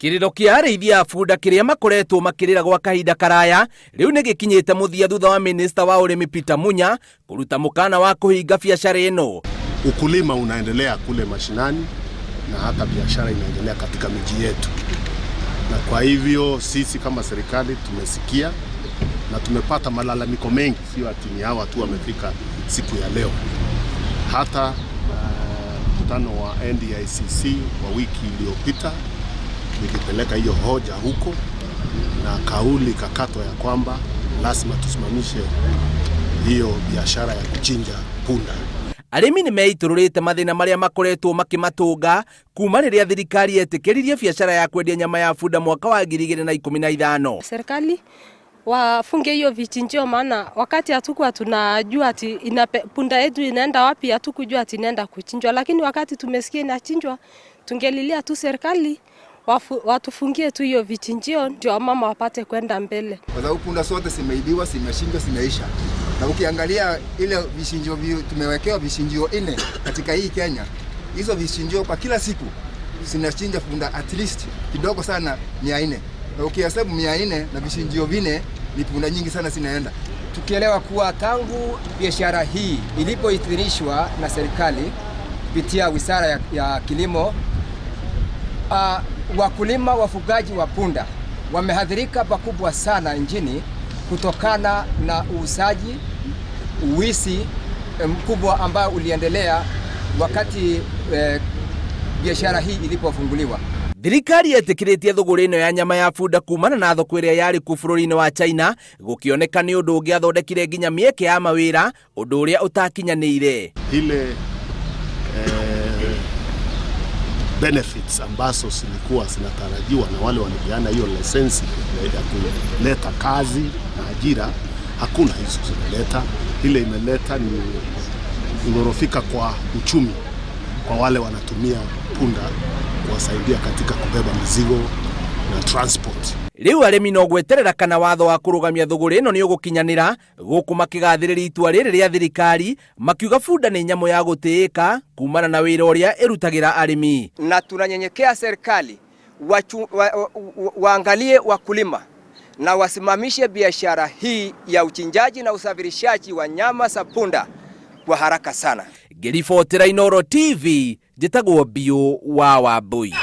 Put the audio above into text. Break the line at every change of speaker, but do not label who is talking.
Kĩrĩro kĩa arĩithi a bunda kĩrĩa makoretwo makĩrĩra gwa kahinda karaya rĩu nĩ gĩkinyĩte mũthia thutha wa minista wa ũrĩmi Peter Munya kũruta mũkana wa kũhinga biacara ĩno.
Ukulima unaendelea kule mashinani na hata biashara inaendelea katika miji yetu, na kwa hivyo sisi kama serikali tumesikia na tumepata malalamiko mengi, sio ati ni hawa tu wamefika siku ya leo. Hata mkutano wa NDICC wa wiki iliyopita nilipeleka hiyo hoja huko, na kauli kakatwa ya kwamba lazima tusimamishe hiyo biashara ya kuchinja punda.
Arĩmi nĩ meitũrũrĩte mathĩna marĩa makoretwo makĩmatũnga kuma rĩrĩa thirikari yetĩkĩririe biacara ya kwendia nyama ya bunda mwaka wa 2015.
Serikali wafunge hiyo vichinjio, maana wakati hatukuwa tunajua ati punda yetu inaenda wapi, hatukujua ati inaenda kuchinjwa, lakini wakati tumesikia inachinjwa, tungelilia tu serikali watufungie tu hiyo vichinjio ndio wamama wapate kwenda mbele,
kwa sababu punda zote zimeibiwa, zimechinjwa, zimeisha. Na ukiangalia ile vichinjio tumewekewa vichinjio 4 katika hii Kenya, hizo vichinjio kwa kila siku zinachinja punda at least kidogo sana 400, na ukihesabu 400 na vichinjio 4 ni punda nyingi sana zinaenda.
Tukielewa kuwa tangu biashara hii ilipoidhinishwa na serikali kupitia Wizara ya Kilimo, wakulima wafugaji wa punda wameathirika pakubwa sana nchini kutokana na uuzaji, uwizi mkubwa ambao uliendelea wakati biashara hii ilipofunguliwa.
Thirikari yetĩkĩrĩtie thũgũrĩ ĩno ya nyama ya bunda kumana na thoko ĩrĩa yarĩ kuo bũrũri-inĩ wa China, gũkĩoneka nĩ ũndũ ũngĩathondekire nginya mĩeke ya mawĩra, ũndũ ũrĩa ũtakinyanĩire.
Ile benefits ambazo zilikuwa zinatarajiwa na wale walipeana hiyo leseni ya kuleta kazi na ajira, hakuna hizo zimeleta. Ile imeleta ni kudhoofika kwa uchumi kwa wale wanatumia punda kuwasaidia katika kubeba mizigo na transport.
Rĩu arĩmi no gweterera kana watho wa kũrũgamia thũgũrĩ ĩno nĩ ũgũkinyanĩra, gũkũ makĩgathĩrĩria itua rĩrĩ rĩa thirikari makiuga bunda nĩ nyamũ ya gũtĩĩka kumana na wĩra ũrĩa ĩrutagĩra arĩmi.
Na tunanyenyekea serikali waangalie wakulima na wasimamishe biashara hii ya uchinjaji na usafirishaji wa nyama za punda kwa haraka sana.
Ngĩribotera Inooro TV, njĩtagwo Biũ wa Wambui.